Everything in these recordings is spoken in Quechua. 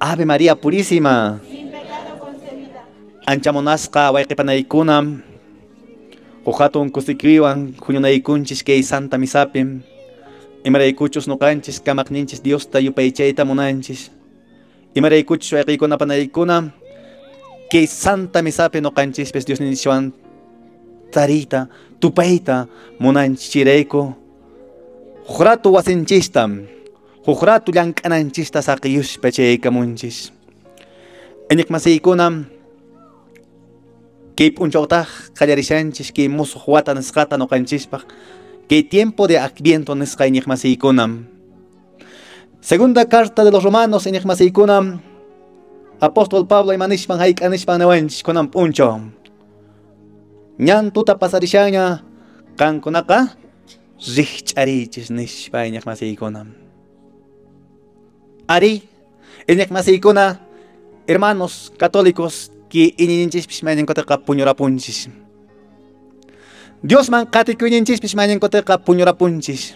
Ave María Purísima. Sin pecado concebida. Ancha munasqa wayqipanaykuna, huk hatun kusikuywan huñunaykunchis kay Santa Misapi. Imaraykuchus nuqanchis kamaqninchis Diosta yupaychayta munanchis. Imaraykuchus wayqiykuna panaykuna kay Santa Misapi nuqanchispis Diosninchikwan tariyta, tupayta munanchis chayrayku. Huk rato wasinchista, huk rato llank'ananchista saqiyuspa chayaykamunchis. Iñiqmasiykuna, kay p'unchawtaq qallarishanchis kay musuq wata nisqata nuqanchispaq, kay tiempo de Adviento nisqa iñiqmasiykuna. Segunda carta de los Romanos iñiqmasiykuna, Apóstol Pablo imanishpan hayk'anishpan niwanchis kunan p'unchaw. Ñan tuta pasarishaña qankunaqa rikch'arichis nispa iñiqmasiykuna. Ari, iñiqmasiykuna, hermanos católicos, ki iñininchispis mañankoteqa puñurapunchis. Diosman qatikuyninchispis mañankoteqa puñurapunchis.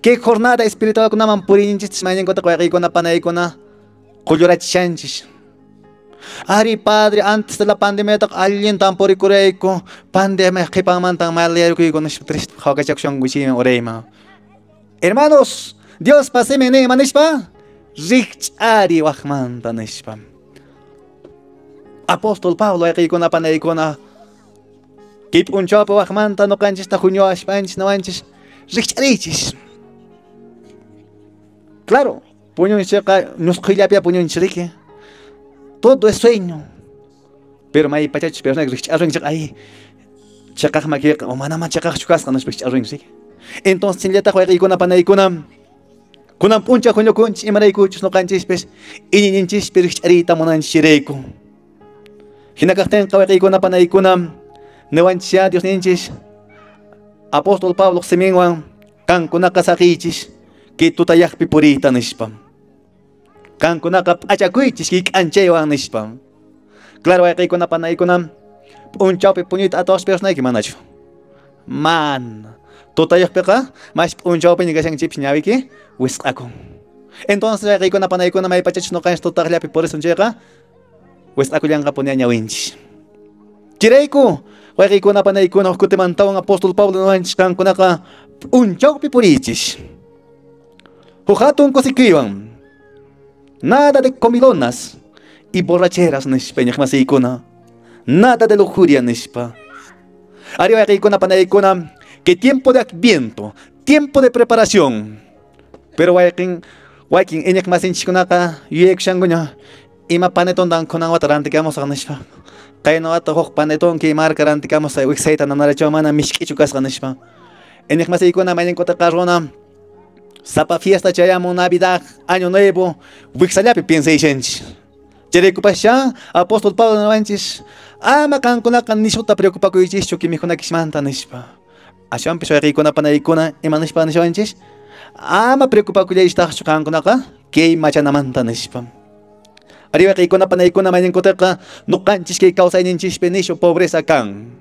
Kay jornada espiritualkunaman purininchis mañankoteqa wayqiykuna panaykuna qullurachishanchis. Ari, padre, antes de la pandemia allintan purikurayku, pandemia qhipanmantan malayarkuyku nispa triste qhawakachakushanku chayman urayman. Hermanos, Dios pasime nima nispa rikch'ari waqmanta nispa. Apóstol Pablo wayqiykuna panaykuna kay p'unchawpi waqmanta nuqanchista huñuwashpanchis nawanchis rikch'arichis. Claro, puñunchikqa ñusqhuyllapiya puñunchis riki. Todo es sueño. Pero may pachachus persona rikch'arunchik ay chiqaq makiqa o mana chiqaqchu kasqa nispa rikch'arunchik. Entonces chinllataq wayqiykuna panaykuna kunan p'unchaw huñukunchis imaraykuchus nuqanchispis iñiyninchispi rikch'ariyta munanchis chayrayku. Hina kaqtinqa wayqiykuna panaykuna niwanchis Diosninchis Apóstol Pablo siminwan qankunaqa saqiychis kay tutayaqpi puriyta nispa. Qankunaqa p'achakuychis kay k'anchaywan nispa. Claro, wayqiykuna panaykuna p'unchawpi puñuyta atawaspa manachu. Man, tutayaqpiqa mas p'unchawpiña kashanchikpis ñawiyki wisq'akun. Entonces wayqiykuna panaykuna maypachachus nuqanchis tutaqllapi purisun chayqa wisq'akullanqapuni ñawinchis. Chayrayku wayqiykuna panaykuna huk kutimantawan Apóstol Pablo niwanchis qankunaqa p'unchawpi puriychis. Huk hatun kusikuywan. Nada de comilonas y borracheras nispa iñiqmasiykuna. Nada de lujuria nispa. Ari wayqiykuna panaykuna que tiempo de Adviento, tiempo de preparación. Pero wayqin wakin iñiqmasinchikkunaqa yuyaykushankuña ima panetontan kunan wata rantikamusaq nispa. Qayna wata huk paneton kay marka rantikamusaq wiksayta nanarachaw mana mishk'ichu kasqa nispa. Iñiqmasiykuna mañankuta runa sapa fiesta chayamun Navidad, Año Nuevo, wiksallapi piensaychanchis. Chayraykupascha Apóstol Pablo niwanchis ama qankunaqa nishuta preocupakuychischu kay mikhunakismanta nispa. Aswanpis wayqiykuna panaykuna ima nispa nishawanchis ama preocupakullaychistaqchu qankunaqa kay machanamanta nispa. Ari wayqiykuna panaykuna mañankutaqa nuqanchis kay kawsayninchispi nishu pobreza kan.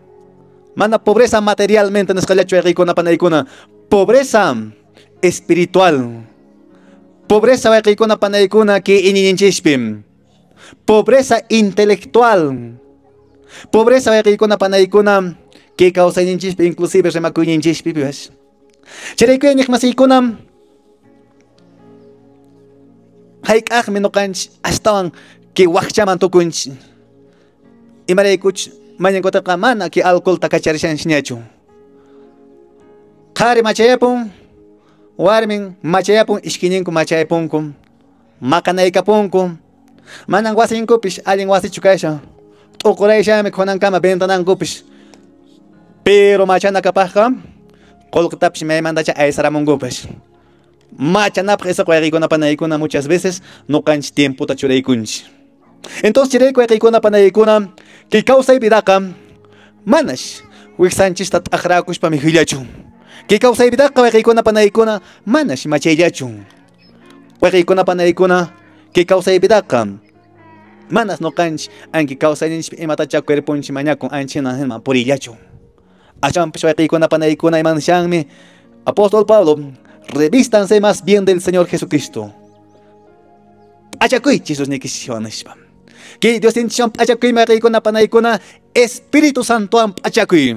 Mana pobreza materialmente nisqallachu wayqiykuna panaykuna, pobreza espiritual. Pobreza wayqiykuna panaykuna kay iñiyninchispim. Pobreza intelectual. Pobreza wayqiykuna panaykuna kay kawsayninchispi inclusive rimakuyninchispipas. Chayrayku iñiqmasiykuna hayk'aqmi nuqanchis astawan kay wakchaman tukunchis. Imaraykuchus mañankutaqa mana kay alcoholta kacharishanchikñachu. Qhari machayapun, warmin machayapun, ishkiñinku machayapunku, maqanaykapunku. Manan wasinkupis allin wasichu kashan. T'uqurayshami kunankama ventanankupis. Pero machanakapaqqa qullqitapis maymantacha aysaramunkupas. Machanapaq esa wayqiykuna panaykuna muchas veces nuqanchis tiempota churaykunchis. Entonces chayrayku wayqiykuna panaykuna kay kawsay vidaqa manash wiksanchista t'aqrakuspa mikhullachu. Kay kawsay vidaqa wayqiykuna panaykuna manash machayllachu. Wayqiykuna panaykuna kay kawsay vidaqa manas nuqanchis anki kawsayninchis imatacha cuerponchis mañakun anchina hina purillachu. Aswanpis wayqiykuna panaykuna imanishanmi Apóstol Pablo, revístanse más bien del Señor Jesucristo. P'achakuychis Diosniykichiswan nispa. Kay Diosninchiswan p'achakuy wayqiykuna panaykuna Espíritu Santowan p'achakuy.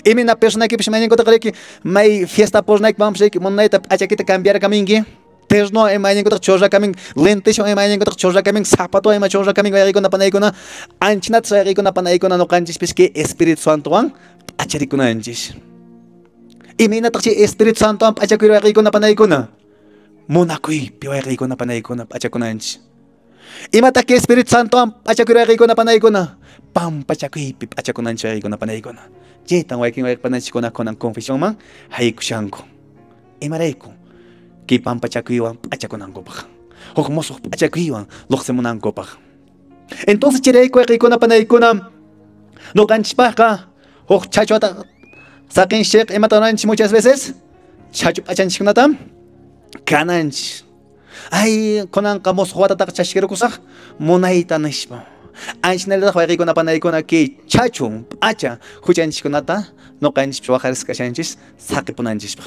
Imina personaykipis mayninkuta riki may fiesta pornayki vamos riki munayta p'achakita cambiarkaminki. Terno imayninkuta churrakamin, lenteswan imayninkuta churrakamin, zapato ima churrakamin wayqiykuna panaykuna anchinata wayqiykuna panaykuna nuqanchispis kay Espíritu Santowan p'acharikunanchis. Imaynataq chay Espíritu Santowan p'achakuy wayqiykuna panaykuna munakuypi wayqiykuna panaykuna p'achakunanchis. Imataq kay Espíritu Santowan p'achakuy wayqiykuna panaykuna pampachakuypi p'achakunanchis wayqiykuna panaykuna. Chaytan wakin wayqipananchiskuna kunan confesionman haykushanku. Imarayku kay pampachakuywan p'achakunankupaq. Huk musuq p'achakuywan luqsimunankupaq. Entonces chayrayku wayqiykuna panaykuna nuqanchispaqqa huk chachuata saqinchik imata ruranchis muchas veces chachu p'achanchiskunata kananchis. Ay, kunanqa musuq watataqa chashkirukusaq munayta nispa. Anchinallataq wayqiykuna panaykuna kay chachu p'acha huchanchiskunata nuqanchispis waqarisqa kashanchis saqipunanchispaq.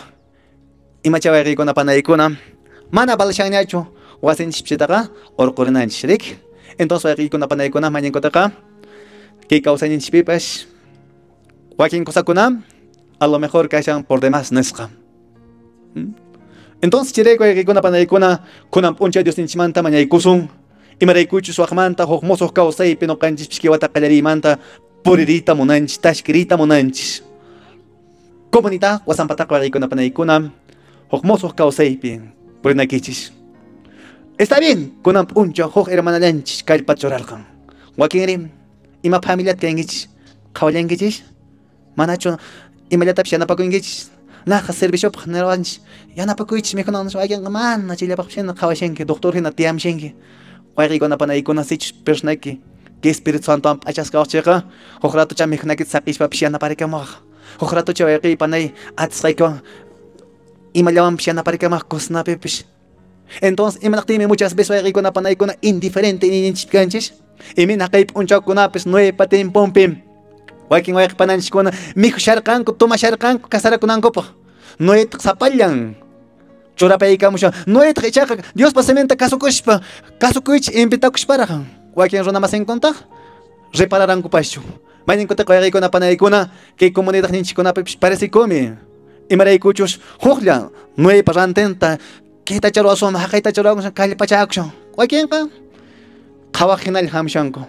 Imacha wayqiykuna panaykuna mana valishanñachu wasinchispitaqa urqurinanchis riki. Entonces wayqiykuna panaykuna mañankutaqa kay kawsayninchispipas wakin cosakuna a lo mejor kashan por demás nisqa. Entonces chayrayku wayqiykuna panaykuna kunan p'unchay Diosninchikmanta mañaykusun. Imaraykuchus waqmanta huk musuq kawsaypi nuqanchispis kay wata qallariymanta puririyta munanchis, tashkiriyta munanchis. Comunidad wasanpataqa wayqiykuna panaykuna huk musuq kawsaypi purinaykichis. Está bien, kunan p'unchaw huk hermanallanchis kallpata churarqan. Wakinri ima familiata kankichis, qhawallankichis, manachu imallatapis yanapakunkichis. Naqa serviciopaq nirwanchis yanapakuychis mikhunanchis wakinqa mana chayllapaqpis hina qhawashanki, doctor hina tiyamshanki. Wayqiykuna panaykuna sichus personayki kay Espíritu Santowan p'achasqa waqchayqa huk ratocha mikhunaykita saqishpapis yanaparikamuwaq. Huk ratocha wayqiy panay atisqaykiwan imallawanpis yanaparikamuwaq cocinapipis. Entonces imanaqtinmi muchas veces wayqiykuna panaykuna indiferente iñiyninchis kanchis. Imina kay p'unchawkunapis Noepa tiemponpi wakin wayqi pananchiskuna mikhusharqanku tomasharqanku casarakunankupaq. Noetaq sapallan churapaykamushan. Noetaq ichaqa Diospa siminta kasukushpa kasukuychis invitakushparaq wakin runa masinkuntaq repararankupachu. Mayninkuta wayqiykuna panaykuna kay comunidadninchikkunapipis parecikumi. Imaraykuchus huklla Noepa rantinta kayta charuwasunman haqayta charuwasun kallpachakushan. Wakinqa qhawaq hinalla hamushanku.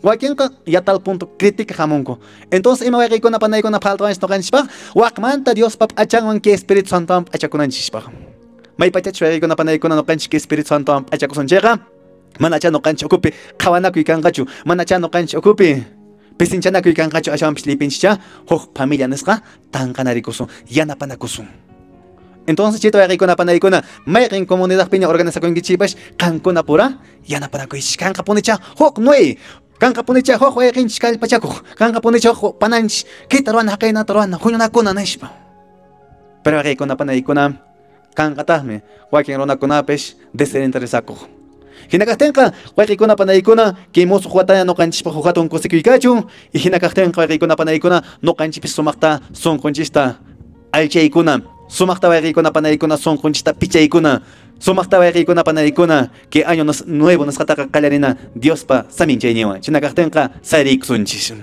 Wakinqa ya tal punto crítica hamunku. Entonces ima wayqiykuna panaykuna faltawanchis nuqanchispaq waqmanta Diospa p'achanwan kay Espíritu Santowan p'achakunanchispaq. Maypachachus wayqiykuna panaykuna nuqanchis kay Espíritu Santowan p'achakusunchayqa manacha nuqanchis ukupi qhawanakuy kanqachu, manacha nuqanchis ukupi pisinchanakuykanqachu, aswanpis llipinchikcha huk familia nisqa tanqanarikusun, yanapanakusun. Entonces chayta wayqiykuna panaykuna mayqin comunidadpiña organizakunkichikpas qankuna pura yanapanakuychis. Kanqapunicha huk Noé, kanqapunicha huk wayqinchis kallpachakuq, kanqapunicha huk pananchis kayta ruwana haqaynata ruwana huñunakuna nispa. Pero wayqiykuna panaykuna kanqataqmi wakin runakunapis desinteresakuq. Hina kaqtinqa wayqiykuna panaykuna kay musuq wataya nuqanchispaq huk hatun kusikuy kachun. Y hina kaqtinqa wayqiykuna panaykuna nuqanchispis sumaqta sunqunchista allchaykuna, sumaqta wayqiykuna panaykuna sunqunchista pichaykuna, sumaqta wayqiykuna panaykuna kay año nuevo nisqataqa qallarina Diospa saminchayninwan. China kaqtinqa sayriykusunchis.